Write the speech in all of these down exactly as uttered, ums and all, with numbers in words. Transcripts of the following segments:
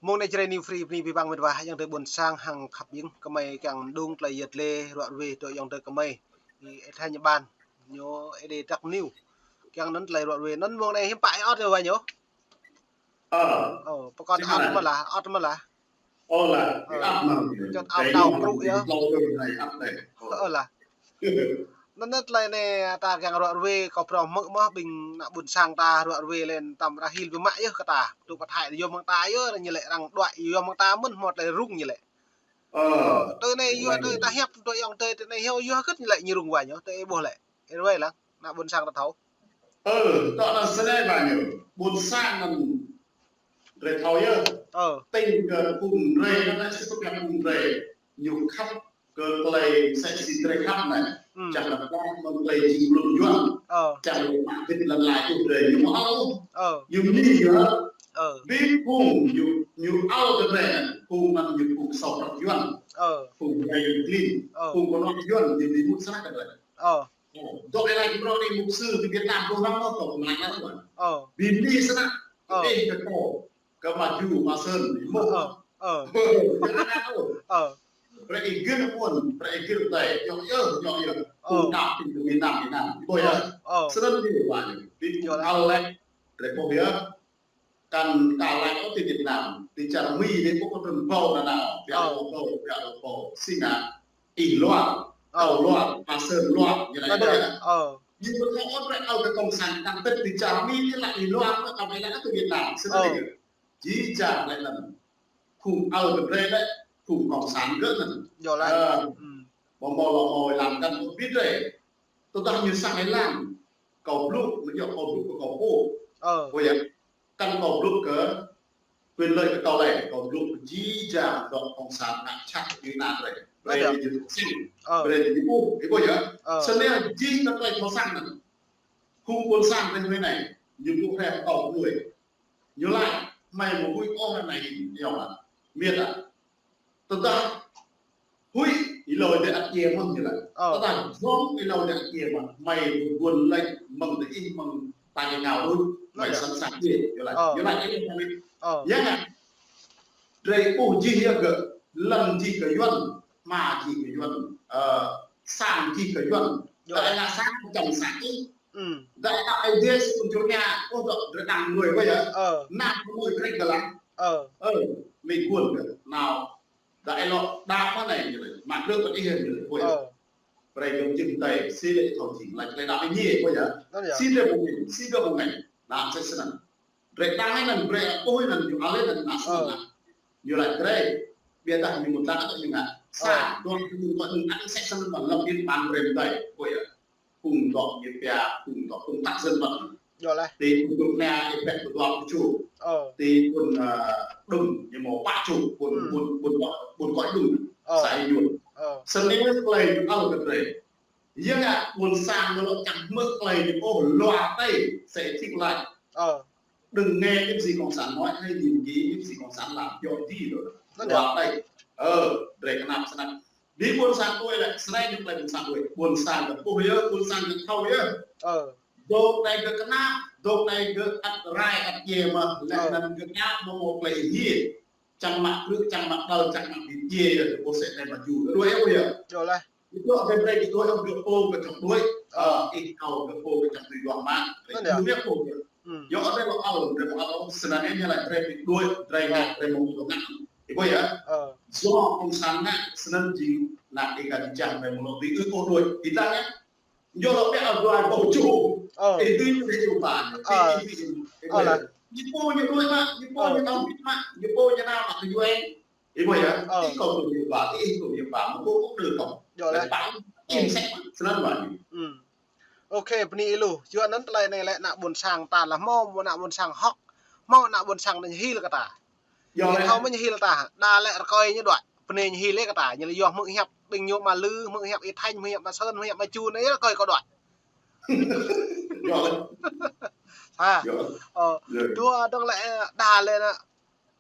Mông anai Jrai New Free bơni abih bang met wa, ayŏng adơi ƀuôn sang hăng khăp ƀing gơmơi kiăng mơdung tơlơi yơh lĕ ruă ruê tui ayŏng adơi gơmơi. Ih thâo ñu ƀan, ñu ih đĭ tăk niu. Kiăng anŭn tơlơi ruă ruê. Anŭn mông anai hiư̆m pă ih ot yơh wa ñu. Ơ. Ơ, pơkŏn ih ot mơ̆ lah, ot mơ̆ lah. Ơ lah, ih ot mơ̆. Čŏt ot tao prŭ yơh. Ơ lah. Anŭn tơlơi anai ta kiăng ruă ruê kâo prŏng hmư̆ mơ̆ ƀing ană ƀuôn sang ta ruă ruê lĕ tăm rah hil biă mă yơh kơ ta. Tŭ pơthai yua mơ̆ng ta yơh, ñu lĕ arăng đuaĭ yua mơ̆ng ta mơ̆n hmâo tơlơi rŭng ñu lĕ. Ơ. Tui anai yua tui ta hiăp tui ayŏng adơi tui anai hiăp yua hơget ñu lĕ ñu rŭng wa ñu, tui ih ƀuh lĕ. Ih ruai lăng, ană ƀuôn sang ta thâo. Ơ, tŏ anŭn sơnai wa ñu. Ƀuôn sang anŭn drơi thâo yơh. Ơ. Tĭng kơ phung drơi, anŭn lĕ sĭt kơ phung drơi. Ñu khăp kơ tơlơi sĕ si drơi khăp anai. Čang lăp mơ̆ng tơlơi jing blŭng yuan. Ơ. Čang lăp mă bit lăn lai tuh drơi ñu mơ̆ ôh. Ơ. Ñu mơni yơh. Ơ. Bit phung ñu, ñu ăl kơ drơi anŭn. Phung anŭn ñu phung sâu prăk yuan. Ơ. Phung drơi yuan klin. Ơ. Phung kơnuk yuan ñu mơni mŭt sơnai kơ drơi. Ơ. Ơ, dŏ ih laĭ kơ prŏng anai mục sư ti Việt Nam dŏ lăng mơ̆ kâo mơlaĭ lăng mơ̆. Ơ. Bini sơnă. Ơ. Ih kơ kâo. Kơ mă Ju, mă Sơn, mơ̆. Ơ. Ơ. Ơ, jangan aku. Ơ. Brơi ih gir mơ̆n, brơi ih gir tơi. Yŏk yơh, yŏk yơh. Ơ. Kâo đăp ti Việt Nam, Việt Nam. Ih ƀuh yơh. Ơ. Sơnăn ti wa ñu. Ti kâo lĕ. Drơi ƀuh yơh. Kăn ta laĭ ôh ti Việt Nam, ti čar Mi anai ƀu kơ trŭn ƀâo nanao, ƀiă ƀâo, ƀiă ƀâo, si ngă, ih luar, kâo luar, mă Sơn luar, ñu laĭ ƀuh yơh. Ñu ƀu thâo ôh brơi ăl kơ cộng sản tăng tết ti čar Mi anai laĭ ih luar, kâo ƀu laĭ ôh ti Việt Nam, sơnăn yơh. Jih jang laĭ anŭn. Phung ăl kơ drơi lĕ, phung cộng sản gơ̆ anŭn. Ơ. Ƀu hmâo lŏ hmâo lăm kăn ƀu ƀuh drơi. Tơdah ñu sang ih lăng, kâo blŭ, ñu yua kâo blŭ kơ kâo pô. Ơ. Ƀuh yơh. Kăn kâo blŭ kơ quyền lợi kơ kâo lĕ, kâo blŭ kơ jih jang dŏ cộng sản ngă čăt ñu anŭn drơi. Brơi ñu sĭt. Ơ. Brơi ñu ƀuh, ih ƀuh yơh. Ơ. Sơnai jih kơ tơlơi kâo sang anŭn. Phung ƀuôn sang drơi hrơi anai, ñu ƀuh hrĕ kâo ƀuh. Ñu laĭ, hmei ƀu huĭ ôh anai, yơh mă. Miêt ah. Tơdah huĭ, ih lŏ dêh ăt djai mơ̆n ñu laĭ. Ơ. Tơdah djŏng ih lŏ dêh ăt djai mơ̆n, hmei ƀu ƀuăn laĭ mơ̆ng dêh ih mơ̆ng ta ñu ngao đôč, hmei sẵn sàng djai, ñu laĭ. Ơ. Ñu laĭ ih laĭ. Ơ. Yơh ngă. Drơi ƀuh jih yơh gơ̆, lŏn jih kơ yuan, hma jih kơ yuan, ơ, sang jih kơ yuan. Ơ. Dai ngă sang čăm sang ih. Ơ. Dai ngă ai dêh sŭn jur ngă, ôh dŏ drơi đang nuai ƀuh yơh. Ơ. Nă nuai krĕk gơ̆ lăng. Ơ. Ơ, mĭ guôn gơ̆, nao. Dai lŏ đa mă anai ñu laĭ, mă krư̆ kơ ih ñu laĭ, ƀuh yơh. Ơ. Brơi gơ̆ jing tơi, si lĕ thâo jing, laĭ tơlơi đa mă ñi, ƀuh yơh. Ơ, yơh. Si drơi ƀuh ngă, si drơi ƀuh ngă. Nă sĭt sơnăn. Drơi đang anŭn, brơi ƀuh anŭn, ñu alơi anŭn, nă sơnăn. Ơ. Ñu laĭ drơi, ƀiădah ñu mŭt lăng kơ ñu ngă. Sa, ơ, dŏ ñu kơ ñu ngă sĕ sơnăn mă lăm biên bản brơi mơ̆n tơi, ƀuh yơh. Phung dŏ ñu pia, phung dŏ, phung tăk sơnăn mă. Yơh lah. Ti phung dŏ nao, ih pĕk phung dŏ pơču. Ơ. Ti phung, ơ, đŭng, ñu mơ̆ pă ču, phung, phung, phung dŏ, phung koi đŭng. Ơ. Sa ih yun. Ơ. Sơnai tơlơi ñu ăl kơ drơi. Yơh ngă ƀuôn sang ñu lŏ čang hmư̆ tơlơi ñu ôh luar tơi, sĕ thik laĭ. Ơ. Đừng nghe những gì cộng sản nói, hãy nhìn kỹ những gì cộng sản làm, cho đi rồi. Luar tơi. Ơ, drơi kơnăp sơnăn. Ƀing ƀuôn sang tui lĕ, sơnai ñu tơlơi ƀuôn sang tui. Ƀuôn sang gơ̆ ƀuh yơh, ƀuôn sang gơ̆ thâo yơh. Ơ. Dŏ anai gơ̆ kơnăp, dŏ anai gơ̆ ăt rai ăt djai mơ̆n, lĕ anŭn gơ̆ kơnăp mơ̆ mơ̆ plei hiê. Čang mă krư̆, čang mă đăl, čang mă bit djai yơh, gơ̆ ƀuh sĕ anai mă jur. Gơ̆ đuaĭ ƀuh yơh. Yơh lah. Ih dŏ anai brơi gơ̆ đuaĭ, gơ̆ pô gơ̆ čang đuaĭ. Ơ. Ih kâo gơ̆ pô gơ̆ čang tui duah mă. Anŭn yơh. Ñu mĕk pô gơ̆. Ơ. Yơh anai lŏ ăl, drơi mă ăl, sơnăn anai ñu laĭ drơi ƀu đuaĭ, drơi ngă, drơi mơ̆ mơ̆ ngă. Ih ƀuh yơh. Ơ. Djŏ phung sang ngă, sơnăn jing, nă ih gah jih jang, drơi mơ̆ lŏ ƀu ư ôh đuaĭ. Ih tang yơh. Ñu lŏ pĕ ăl dua ƀâo čô. Ơ. Ih tui ñu ƀu ƀă. Ơ. Ih tui ñu. Ih ƀuh yơh. Ñu pô ñu đuaĭ mă, ñu pô ñu tơm mă, ñu pô ñu nao mă kơ yuan. Ih ƀuh yơh. Ơ. Ih kâo tui ñu ƀă, ih tui ñu ƀă, mơ̆ kâo kơ đơ kâo. Yơh lah. Ih sĕ mă, sơnăn mă ñu. Ơ. Ôkê, bơni ih lu. Yua anŭn tơlơi anai lĕ ană ƀuôn sang ta lah hmâo, hmâo ană ƀuôn sang hŏk, hmâo ană ƀuôn sang anai hil kơ ta. Yơh. Ñu thâo mơ̆ ñu hil ta, đa lĕ rơkơi ñu đuaĭ. Bơni ñu hil kơ ta, ñu lĕ yua hmư̆ hiăp, ƀing ñu mă Lư, hmư̆ hiăp Y Thanh, hmư̆ hiăp mă Sơn, hmư̆ hiăp mă Chu, anai rơkơi kơ đuaĭ. Yơh. Ha. Yơh. Ơ, yơh. Dua dong lĕ, đa lĕ ană,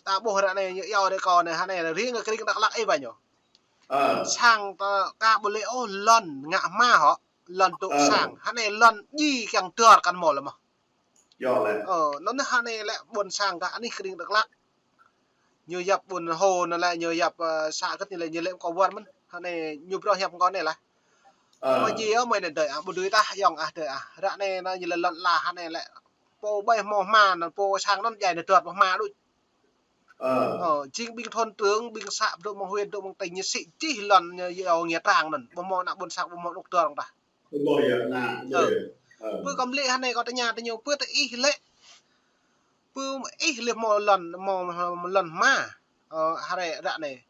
ta ƀuh ră anai, ñu iâu rơkơi anai, hă anai, riêng kơ krĭng Dak Lak ih ƀuh ñu. Ơ. Sang ta ka ƀu lĕ ôh lŏn ngă hma hŏ. Lŏn tŭ sang. Hă anai lŏn djai kiăng dơr kăn mơ̆ lĕ mơ̆. Yơh lĕ. Ơ, anŭn hă anai lĕ ƀuôn sang gah anih krĭng Dak Lak. Ñu yap ƀôn Hô anŭn lĕ, ñu yap, ơ, să kơ̆t ñu lĕ, ñu lĕ kơ wơr mơ̆n. Hơnai ñu brơi hiăp kơ anai lah. Ơ. Mơ̆ ji ơ, mơ̆ anai đơi ah, ƀu dưi tah yŏng ah đơi ah. Ră anai anŭn ñu lĕ lŏn ala hơnai lĕ. Pô ƀai hmâo hma anŭn, pô sang anŭn djai anŭn dơr pơ hma đôč. Ơ. Ơ, jing ƀing thôn trưởng, ƀing să, dŏ mơ̆ng huyện, dŏ mơ̆ng tỉnh ñu sĭ čih lŏn ñu yua Nghĩa Trang anŭn. Ƀu hmâo ană ƀôn sang, ƀu hmâo anŭn dơr ôh tah. Ƀu hmâo yơh, ană, ƀu hmâo yơh. Ơ. Pơ kơ mơ̆ lĕ hơnai kâo tơña tơ ñu, pơ tơ ih lĕ. Pơ ih lĕ hmâo lŏn, hmâo, hmâo lŏn hma. Ơ, hrơi ră anai.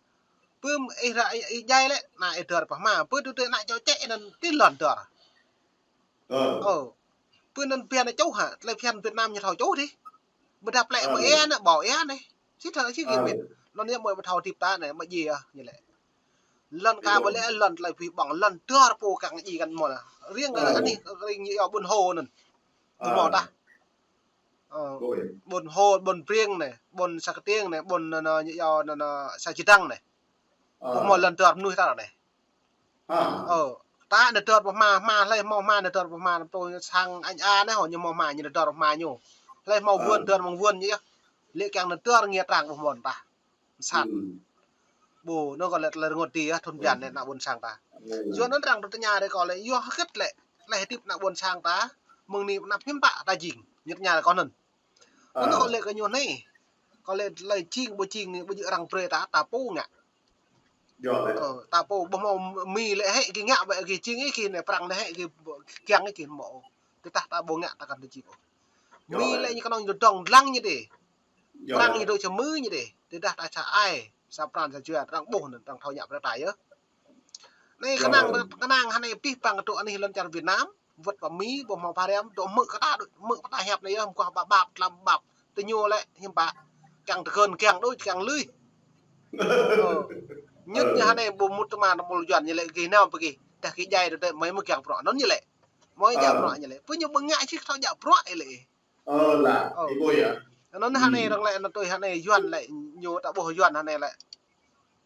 Pơ ih ră ih, ih djai lĕ, ană ih dơr pơ hma. Pơ tui tui ană čô čĕ anŭn tui lŏn dơr. Ơ. Ơ. Pơ anŭn phiăn anŭn čuh hă, tơlơi phiăn Việt Nam ñu thâo čuh dih. Ƀôdah plĕ ƀơi ia anŭn, ƀơi ia anai. Sĭt thâo sĭt gih ƀĭt. Anŭn yơh mơ̆ ƀu thâo hơdip ta anai, mơ̆ ji ah, ñu lĕ. Lŏn ka ƀu lĕ lŏn tơlơi pui ƀơ̆ng, lŏn dơr pô kiăng ji kăn mơ̆ lah. Riêng kơ anih, riêng ñu yua ƀôn Hô anŭn. Ƀu hmâo tah. Ơ, ƀôn Hô, ƀôn Priêng anai, ƀôn Sa Kơtiêng anai, ƀôn anŭn, anŭn, ñu yua anŭn, anŭn, Sa Čơdăng anai. Ƀu hmâo lŏn dơr mơnuih ta anai. Ơ, ta anŭn dơr pơ hma, hma hlơi hmâo hma anŭn dơr pơ hma, tui sang Anh A anai hŏ ñu hmâo hma, ñu anŭn dơr pơ hma ñu. Hlơi hmâo vườn dơr mơ̆ng vườn ñu yơh. Lĕ kiăng anŭn dơr Nghĩa Trang ƀu hmâo tah. Sat. Ƀu, anŭn kâo lĕ tơlơi rơngot dih yơh, thun bian anai ană ƀôn sang ta. Yua anŭn arăng tơña rei kâo lĕ, yua hơget lĕ, tơlơi hơdip ană ƀôn sang ta, mơ̆ng anai pơ anăp hiư̆m pă ta jing, ñu tơña rei kâo anŭn. Anŭn kâo lĕ kơ ñu anai. Kâo lĕ tơlơi jing ƀu jing anai, ƀu djơ̆ arăng brơi ta, ta pô ngă. Ơ, ta pô ƀu hmâo Mi lĕ hĕ gih ngă ƀĕ gih jing ih gih anai, Prăng lĕ hĕ gih kiăng ih gih hmâo. Tơdah ta ƀu ngă ta kăn tơjing ôh. Mi lĕ ñu kơnơ̆ng ñu dŏng dlăng ñu dih. Prăng ñu dŏ čơmư̆ ñu dih. Tơdah ta sa ai, sa pran sa jua, arăng ƀuh anŭn, arăng thâo ngă brơi ta yơh. Anai kơnang, kơnang hơnai pih păng tŭ anih lŏn čar Việt Nam, wơ̆t pơ Mi, ƀu hmâo pha rem, dŏ hmư̆ kơ ta, dŏ hmư̆ kơ ta hiăp anai yơh, mơguah ƀap ƀap, tlam ƀap. Tơ ñu lĕ hiư̆m pă, kiăng tơgơ̆n kiăng đôč, kiăng lui. Ơ. Ñŭt ñu hơnai ƀu mŭt tơma tơmul Yuan ñu lĕ gih nao pơ gih, tơdah gih djai tơdơi mơi mơ̆ kiăng bruă, anŭn ñu lĕ. Mơi djă bruă ñu lĕ. Pơ ñu ƀu ngă čih thâo djă bruă ih lĕ. Ơ, lah, ih ƀuh yơh. Anŭn hơnai arăng lĕ, anŭn tui hơnai Yuan lĕ, ñu ta ƀuh Yuan hơnai lĕ.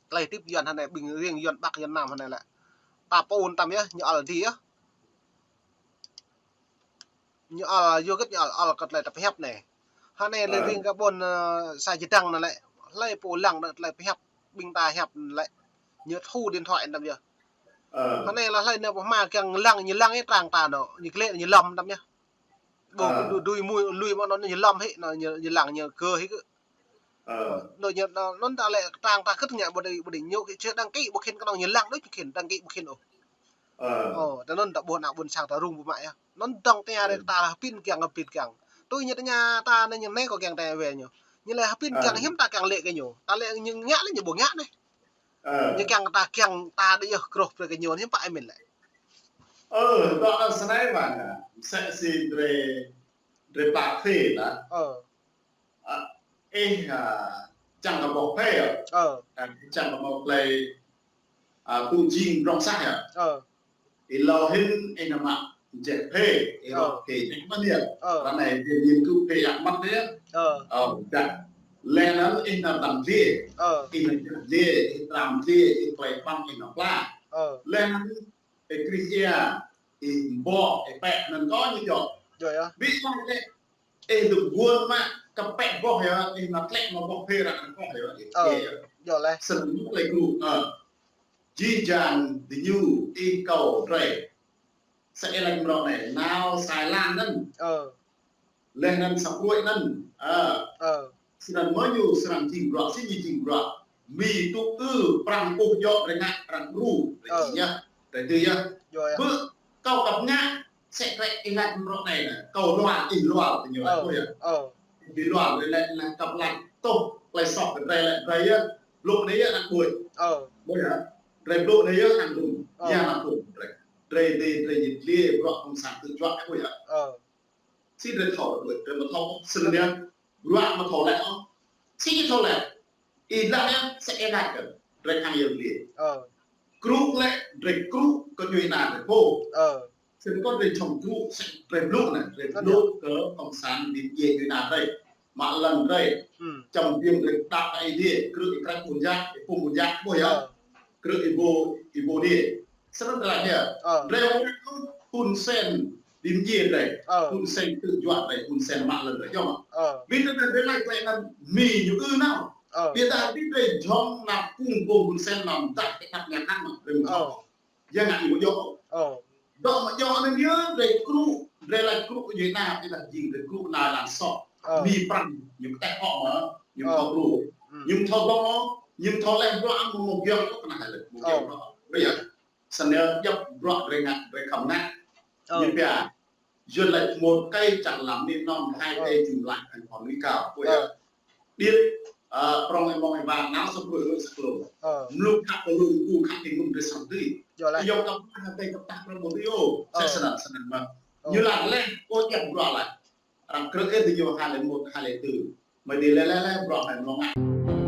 Tơlơi hơdip Yuan hơnai, ƀing riêng Yuan Bắc, Yuan Nam hơnai lĕ. Ta pô anŭn tăm yơh, ñu ăl dih yơh. Ñu ăl, yua hơget ñu ăl, ăl kơ tơlơi ta pơhiăp anai. Hơnai lĕ riêng kơ ƀôn, ơ, Sa Čơdăng anai lĕ. Hlơi pô lăng anŭn tơlơi pơhiăp, ƀing ta hiăp anŭn lĕ. Ñu thu điện thoại anŭn tăm yơh. Hơnai lĕ hlơi anŭn pơ hma kiăng lăng, ñu lăng ih Trang ta anŭn, ñu glĕ ñu lŏm anŭn tăm yơh. Ƀu kơ đu-, đuaĭ mui, lui mơ̆ anŭn ñu lŏm hĭ, anŭn ñu, ñu lăng ñu kơ hĭ kơ. Ơ. Anŭn ñu, anŭn, anŭn ta lĕ Trang ta kơ̆t ngă ƀu đĭ, ƀu đĭ ñu kơ čih đăng ký ƀu khĭn kơnơ̆ng ñu lăng đôč ƀu khĭn, đăng ký ƀu khĭn ôh. Ơ. Ơ, ta anŭn ta ƀuh ană ƀôn sang ta rŭng ƀu mă yơh. Anŭn dŏng tơña rei ta lah hơbĭn kiăng, hơbĭn kiăng. Tui ñu tơña ta anai ñu anai kâo kiăng tơña wơ̆t ñu. Ñu lĕ hơbĭn kiăng hiư̆m ta kiăng lĕ kơ ñu. Ta lĕ ñu ngă lĕ ñu ƀu ngă anai. Ơ. Ñu kiăng ta kiăng ta đĭ yơh krôh brơi kơ ñu hiư̆m pă ih mĭn lĕ. Ơ, dŏ anŭn snei ƀă anai. Msĕ si drơi, drơi pă thê lah. Ơ. Ơ, ih, ơ, čang kơ ƀuh phê yơh. Ơ. Ơ, čang kơ hmâo tơlơi, ơ, tŭ jing rŏng sah yơh. Ơ. Ih lâo hĭn ih nao mă jeh phê, ih rŏng phê jeh mơ̆n yơh. Ơ. Ră anai jeh yin tŭ phê yak mơ̆n yơh. Ơ. Ơ, dah. Lĕ anŭn ih nao dăng dliê. Ơ. Ih nao dăng dliê, ih tram dliê, ih klei ƀăng, ih nao pla. Ơ. Lĕ anŭn ih krih ia, ih ƀô̆, ih pĕ anŭn kơ ñu djŏ. Djŏ yơh. Ƀu djơ̆ lĕ, ih dŏ guôn mă, kơ pĕ boh yơh, ih nao tlĕ mă boh phê ră anŭn boh yơh, ih. Ơ, djŏ lĕ. Snăn mơ̆ lĕ gru, ơ. Jih jang diñu, ih kâo drơi. Sa ih laĭ mrâo anai, nao sa êlan anŭn. Ơ. Leh anŭn sa pruai anŭn. Ơ. Ơ. Snăn mơ̆ ñu srăng jing bruă, si ñu jing bruă. Mi tŭ ư Prăng ƀuh djŏ rơngă arăng ru, rơngă yơh, rơngă yơh. Yơh, yơh. Bơ kâo kăp ngă, sĕ krĕ ih laĭ mrâo anai nă, kâo luar, ih luar, tơ ñu laĭ ƀuh yơh. Ih luar, lĕ lĕ kăp laĭ tŭ, tơlơi soh kơ drơi lĕ drơi yơh. Blŭ anai yơh arăng ƀuh. Ƀuh yơh. Drơi blŭ anai yơh arăng ru. Yơh arăng ƀuh drơi. Drơi dih, drơi ñu dliê, bruă kông sang tŭ juă ƀuh yơh. Si drơi thâo, drơi mơ̆ thâo, snăn yơh. Bruă mơ̆ thâo lĕ ôh. Si ñu thâo lĕ. Ih laĭ yơh, sĕ ih laĭ kơ. Drơi khăng yơh dliê. Ơ. Krŭ lĕ, drơi krŭ kơ djuai ana drơi pô. Ơ. Snăn kơ drơi čŏng krŭ, sĕ drơi blŭ anai, drơi blŭ kơ kông sang ƀing djuai ana drơi. Mă lŏn drơi. Čăm biêng drơi đăp ai dih, krư̆ ih krăk ƀun jak, ih pŭm ƀun jak, ƀuh yơh. Ơ. Krư̆ ih ƀô, ih ƀô dih. Snăn drơi laĭ yơh. Ơ. Drơi Hun Sen, ƀing djuai drơi. Ơ. Hun Sen tŭ juă drơi, Hun Sen mă lŏn drơi, yơh mă. Ơ. Ƀing drơi drơi laĭ klei anŭn Mi ñu ư nao. Ơ. Ƀiădah ƀing drei jhŏng nao kơkuh kơ Hun Sen nao dah kơ tăp ña hăng mă drei mă. Ơ. Yang ngă ñu djŏ. Ơ. Dŏ mă djŏ anŭn yơh drei kru, drei laĭ kru yơh na, ƀiădah jing drei kru na lăng sŏ. Ơ. Mi prăng ñu kơtĕk hŏ mă, ñu thâo kru. Ñu thâo dŏ, ñu thâo leh bruă mơ̆ng mơ̆ng giŏng kơ kơnah leh. Mơ̆ng giŏng kơ. Ƀiădah. Snăn yơh djŏp bruă drei ngă, drei khŏm ngă. Ơ. Ñu pia, Yuan laĭ một cây chẳng làm nên non, hai cây chùm lại thành hòn núi cao. Ơ. Điêt, ơ, prŏng ih mơ̆ng ih wa, nao sa pruih rơ̆ sa klông. Ơ. Mluk khăp kơ lung, ku khăp kơ lung drei srăng dưi. Yua leh. Yua kơ pah hăng tơi kơ pah prŏng mơ̆ tui ôh. Ơ. Sĕ snăn, snăn mơ̆. Ơ. Ñu laĭ leh, kơ djŏp bruă laih. Arăng krư̆ ih tơ ñu hai lĕ một, hai lĕ tư. Mơi dih leh leh leh, bruă mơi mlŏng ngă.